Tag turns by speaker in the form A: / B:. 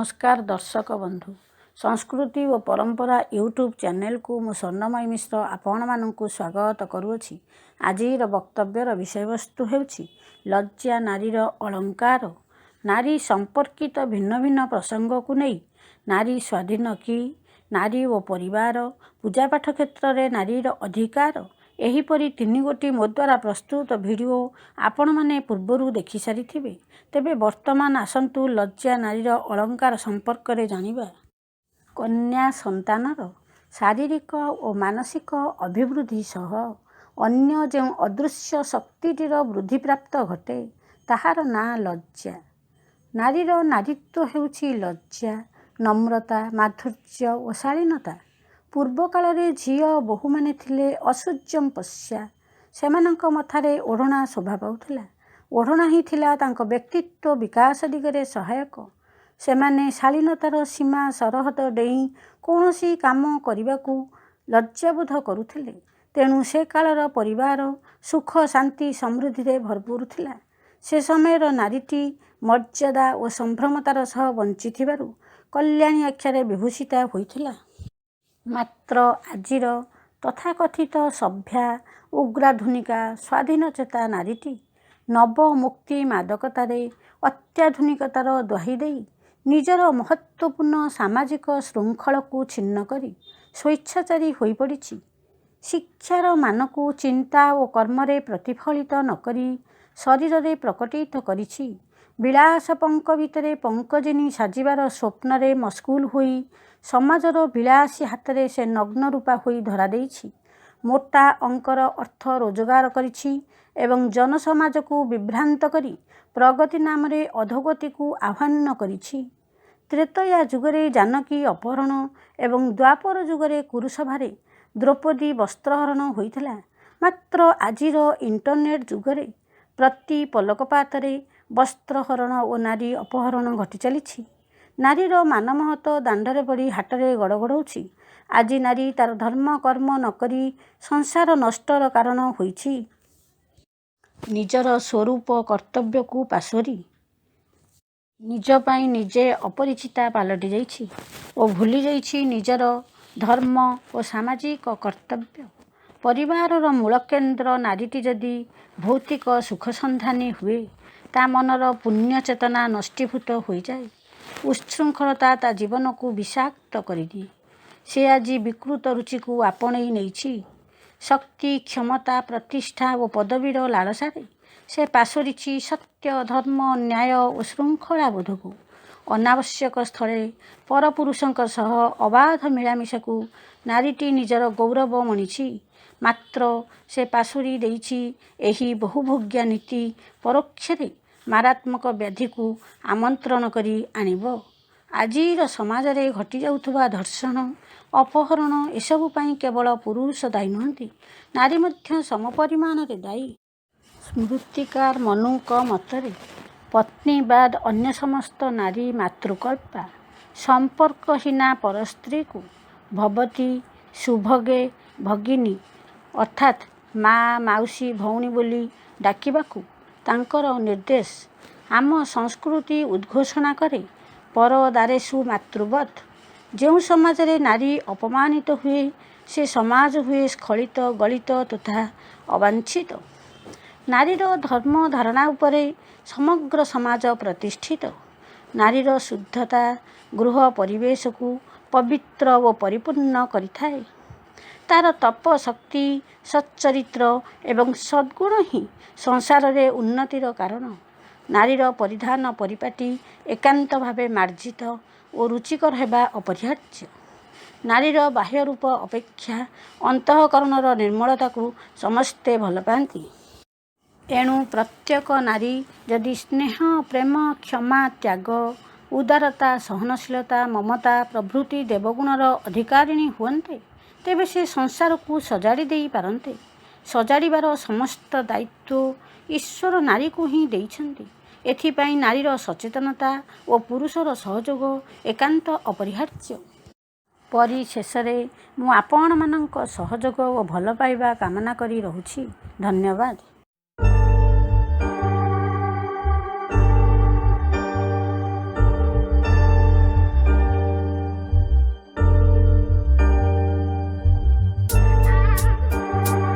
A: ନମସ୍କାର ଦର୍ଶକ ବନ୍ଧୁ, ସଂସ୍କୃତି ଓ ପରମ୍ପରା ୟୁଟ୍ୟୁବ୍ ଚ୍ୟାନେଲକୁ ମୁଁ ସ୍ୱର୍ଣ୍ଣମୟୀ ମିଶ୍ର ଆପଣମାନଙ୍କୁ ସ୍ୱାଗତ କରୁଅଛି। ଆଜିର ବକ୍ତବ୍ୟର ବିଷୟବସ୍ତୁ ହେଉଛି ଲଜ୍ଜା ନାରୀର ଅଳଙ୍କାର। ନାରୀ ସମ୍ପର୍କିତ ଭିନ୍ନ ଭିନ୍ନ ପ୍ରସଙ୍ଗକୁ ନେଇ ନାରୀ ସ୍ୱାଧୀନ କି, ନାରୀ ଓ ପରିବାର, ପୂଜାପାଠ କ୍ଷେତ୍ରରେ ନାରୀର ଅଧିକାର, ଏହିପରି ତିନିଗୋଟି ମୋ ଦ୍ୱାରା ପ୍ରସ୍ତୁତ ଭିଡ଼ିଓ ଆପଣମାନେ ପୂର୍ବରୁ ଦେଖିସାରିଥିବେ। ତେବେ ବର୍ତ୍ତମାନ ଆସନ୍ତୁ ଲଜ୍ଜା ନାରୀର ଅଳଙ୍କାର ସମ୍ପର୍କରେ ଜାଣିବା। କନ୍ୟା ସନ୍ତାନର ଶାରୀରିକ ଓ ମାନସିକ ଅଭିବୃଦ୍ଧି ସହ ଅନ୍ୟ ଯେଉଁ ଅଦୃଶ୍ୟ ଶକ୍ତିଟିର ବୃଦ୍ଧିପ୍ରାପ୍ତ ଘଟେ, ତାହାର ନାଁ ଲଜ୍ଜା। ନାରୀର ନାରୀତ୍ୱ ହେଉଛି ଲଜ୍ଜା, ନମ୍ରତା, ମାଧୁର୍ଯ୍ୟ ଓ ଶାଳୀନତା। ପୂର୍ବକାଳରେ ଝିଅ ବୋହୂମାନେ ଥିଲେ ଅସୂର୍ଯ୍ୟଂପଶ୍ୟା। ସେମାନଙ୍କ ମଥାରେ ଓଢ଼ଣା ଶୋଭା ପାଉଥିଲା। ଓଢ଼ଣା ହିଁ ଥିଲା ତାଙ୍କ ବ୍ୟକ୍ତିତ୍ୱ ବିକାଶ ଦିଗରେ ସହାୟକ। ସେମାନେ ଶାଳୀନତାର ସୀମା ସରହଦ ଡେଇଁ କୌଣସି କାମ କରିବାକୁ ଲଜ୍ଜାବୋଧ କରୁଥିଲେ। ତେଣୁ ସେ କାଳର ପରିବାର ସୁଖ, ଶାନ୍ତି, ସମୃଦ୍ଧିରେ ଭରପୁର ଥିଲା। ସେ ସମୟର ନାରୀଟି ମର୍ଯ୍ୟାଦା ଓ ସମ୍ଭ୍ରମତାର ସହ ବଞ୍ଚିଥିବାରୁ କଲ୍ୟାଣୀ ଆଖ୍ୟାରେ ବିଭୂଷିତା ହୋଇଥିଲା। ମାତ୍ର ଆଜିର ତଥାକଥିତ ସଭ୍ୟା, ଉଗ୍ରାଧୁନିକା, ସ୍ୱାଧୀନଚେତା ନାରୀଟି ନବମୁକ୍ତି ମାଦକତାରେ ଅତ୍ୟାଧୁନିକତାର ଦ୍ୱାହି ଦେଇ ନିଜର ମହତ୍ତ୍ୱପୂର୍ଣ୍ଣ ସାମାଜିକ ଶୃଙ୍ଖଳକୁ ଛିନ୍ନ କରି ସ୍ୱେଚ୍ଛାଚାରୀ ହୋଇପଡ଼ିଛି। ଶିକ୍ଷାର ମାନକୁ ଚିନ୍ତା ଓ କର୍ମରେ ପ୍ରତିଫଳିତ ନ କରି ଶରୀରରେ ପ୍ରକଟିତ କରିଛି। ବିଳାସ ପଙ୍କ ଭିତରେ ପଙ୍କଜିନୀ ସାଜିବାର ସ୍ୱପ୍ନରେ ମସଗୁଲ ହୋଇ ସମାଜର ବିଳାସୀ ହାତରେ ସେ ନଗ୍ନରୂପା ହୋଇ ଧରାଦେଇଛି। ମୋଟା ଅଙ୍କର ଅର୍ଥ ରୋଜଗାର କରିଛି ଏବଂ ଜନସମାଜକୁ ବିଭ୍ରାନ୍ତ କରି ପ୍ରଗତି ନାମରେ ଅଧୋଗତିକୁ ଆହ୍ୱାନ କରିଛି। ତ୍ରେତୟା ଯୁଗରେ ଜାନକୀ ଅପହରଣ ଏବଂ ଦ୍ୱାପର ଯୁଗରେ କୁରୁସଭାରେ ଦ୍ରୌପଦୀ ବସ୍ତ୍ରହରଣ ହୋଇଥିଲା। ମାତ୍ର ଆଜିର ଇଣ୍ଟରନେଟ୍ ଯୁଗରେ ପ୍ରତି ପଲକପାତରେ ବସ୍ତ୍ରହରଣ ଓ ନାରୀ ଅପହରଣ ଘଟିଚାଲିଛି। ନାରୀର ମାନମହତ ଦାଣ୍ଡରେ ପଡ଼ି ହାଟରେ ଗଡ଼ଗଡ଼ଉଛି। ଆଜି ନାରୀ ତା'ର ଧର୍ମ କର୍ମ ନ କରି ସଂସାର ନଷ୍ଟର କାରଣ ହୋଇଛି। ନିଜର ସ୍ୱରୂପ କର୍ତ୍ତବ୍ୟକୁ ପାଶୋରି ନିଜ ପାଇଁ ନିଜେ ଅପରିଚିତା ପାଲଟି ଯାଇଛି ଓ ଭୁଲିଯାଇଛି ନିଜର ଧର୍ମ ଓ ସାମାଜିକ କର୍ତ୍ତବ୍ୟ। ପରିବାରର ମୂଳକେନ୍ଦ୍ର ନାରୀଟି ଯଦି ଭୌତିକ ସୁଖସନ୍ଧାନୀ ହୁଏ, ତା' ମନର ପୁଣ୍ୟ ଚେତନା ନଷ୍ଟୀଭୂତ ହୋଇଯାଏ। ଉଚ୍ଛୃଙ୍ଖଳତା ତା' ଜୀବନକୁ ବିଷାକ୍ତ କରିଦିଏ। ସେ ଆଜି ବିକୃତ ରୁଚିକୁ ଆପଣେଇ ନେଇଛି। ଶକ୍ତି, କ୍ଷମତା, ପ୍ରତିଷ୍ଠା ଓ ପଦବୀର ଲାଳସାରେ ସେ ପାଶୋରିଛି ସତ୍ୟ, ଧର୍ମ, ନ୍ୟାୟ ଓ ଶୃଙ୍ଖଳାବୋଧକୁ। ଅନାବଶ୍ୟକ ସ୍ଥଳେ ପରପୁରୁଷଙ୍କ ସହ ଅବାଧ ମିଳାମିଶାକୁ ନାରୀଟି ନିଜର ଗୌରବ ମଣିଛି। ମାତ୍ର ସେ ପାଶୋରି ଦେଇଛି ଏହି ବହୁଭୋଗ୍ୟା ନୀତି ପରୋକ୍ଷରେ ମାରାତ୍ମକ ବ୍ୟାଧିକୁ ଆମନ୍ତ୍ରଣ କରି ଆଣିବ। ଆଜିର ସମାଜରେ ଘଟିଯାଉଥିବା ଧର୍ଷଣ, ଅପହରଣ ଏସବୁ ପାଇଁ କେବଳ ପୁରୁଷ ଦାୟୀ ନୁହନ୍ତି, ନାରୀ ମଧ୍ୟ ସମପରିମାଣରେ ଦାୟୀ। ସ୍ମୃତିକାର ମନୁଙ୍କ ମତରେ ପତ୍ନୀ ବାଦ୍ ଅନ୍ୟ ସମସ୍ତ ନାରୀ ମାତୃକଳ୍ପା। ସମ୍ପର୍କହୀନା ପରସ୍ତ୍ରୀକୁ ଭବତୀ, ସୁଭଗେ, ଭଗିନୀ ଅର୍ଥାତ୍ ମା, ମାଉସୀ, ଭଉଣୀ ବୋଲି ଡାକିବାକୁ ତାଙ୍କର ନିର୍ଦ୍ଦେଶ। ଆମ ସଂସ୍କୃତି ଉଦ୍ଘୋଷଣା କରେ ପରଦାରେଷୁ ମାତୃବତ୍। ଯେଉଁ ସମାଜରେ ନାରୀ ଅପମାନିତ ହୁଏ, ସେ ସମାଜ ହୁଏ ସ୍ଖଳିତ, ଗଳିତ ତଥା ଅବାଞ୍ଛିତ। ନାରୀର ଧର୍ମ ଧାରଣା ଉପରେ ସମଗ୍ର ସମାଜ ପ୍ରତିଷ୍ଠିତ। ନାରୀର ଶୁଦ୍ଧତା ଗୃହ ପରିବେଶକୁ ପବିତ୍ର ଓ ପରିପୂର୍ଣ୍ଣ କରିଥାଏ। ତା'ର ତପ ଶକ୍ତି, ସଚ୍ଚରିତ୍ର ଏବଂ ସଦ୍ଗୁଣ ହିଁ ସଂସାରରେ ଉନ୍ନତିର କାରଣ। ନାରୀର ପରିଧାନ ପରିପାଟୀ ଏକାନ୍ତ ଭାବେ ମାର୍ଜିତ ଓ ରୁଚିକର ହେବା ଅପରିହାର୍ଯ୍ୟ। ନାରୀର ବାହ୍ୟରୂପ ଅପେକ୍ଷା ଅନ୍ତଃକରଣର ନିର୍ମଳତାକୁ ସମସ୍ତେ ଭଲ ପାଆନ୍ତି। ଏଣୁ ପ୍ରତ୍ୟେକ ନାରୀ ଯଦି ସ୍ନେହ, ପ୍ରେମ, କ୍ଷମା, ତ୍ୟାଗ, ଉଦାରତା, ସହନଶୀଳତା, ମମତା ପ୍ରଭୃତି ଦେବଗୁଣର ଅଧିକାରିଣୀ ହୁଅନ୍ତେ, ତେବେ ସେ ସଂସାରକୁ ସଜାଡ଼ି ଦେଇ ପାରନ୍ତେ। ସଜାଡ଼ିବାର ସମସ୍ତ ଦାୟିତ୍ୱ ଈଶ୍ୱର ନାରୀକୁ ହିଁ ଦେଇଛନ୍ତି। ଏଥିପାଇଁ ନାରୀର ସଚେତନତା ଓ ପୁରୁଷର ସହଯୋଗ ଏକାନ୍ତ ଅପରିହାର୍ଯ୍ୟ। ପରିଶେଷରେ ମୁଁ ଆପଣମାନଙ୍କ ସହଯୋଗ ଓ ଭଲପାଇବା କାମନା କରି ରହୁଛି। ଧନ୍ୟବାଦ।